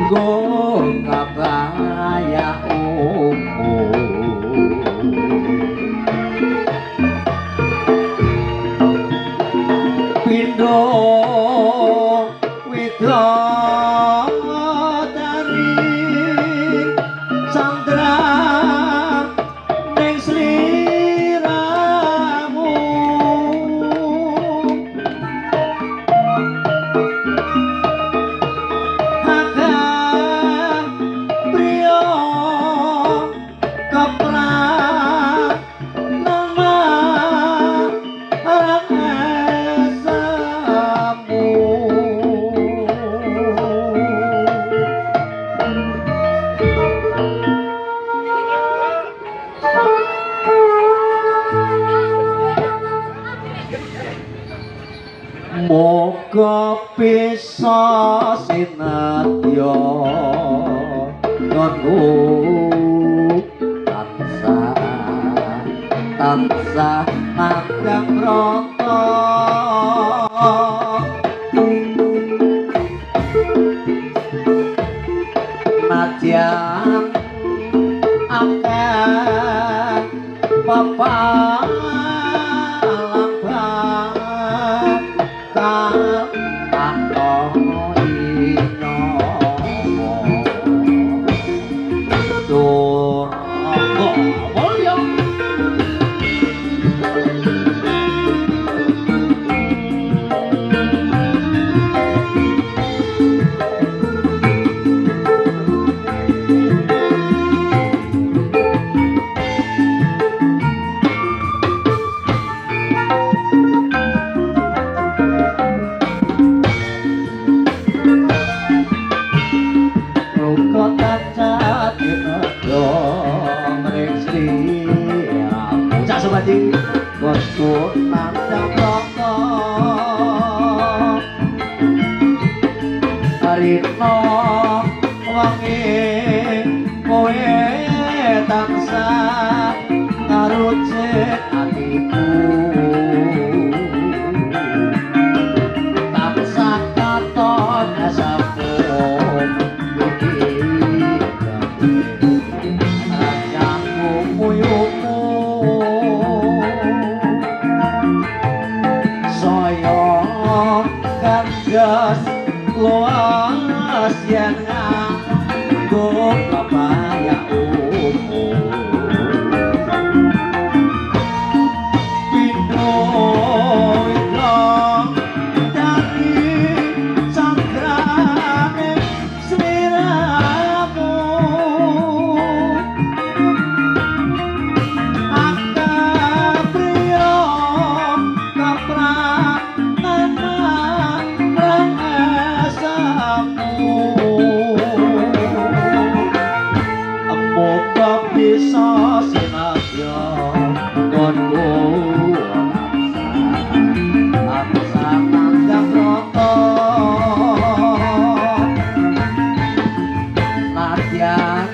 Nggo kabaya umum pindho widodari sandra ning sliramu akeh priya kepranan marang esamu. Moga bisa sinadya nggonku tansah tansah nandhang rata nadyan akeh pepalang bakal tak inyowo Durga mulya. Muga tansah tinedha mring sliramu. Cak Subadi bosku nandhang rata rina wengi kowe tansah ngarucik atiku tansah katon asamu iki rajaku puyuhmu saya kandhas luas yen nganggo kebaya umum pindho widodari sanggrane sliramu akeh priya kepranan marang esamu. Muga bisa sinadya nggonku tansah nandhang rata nadyan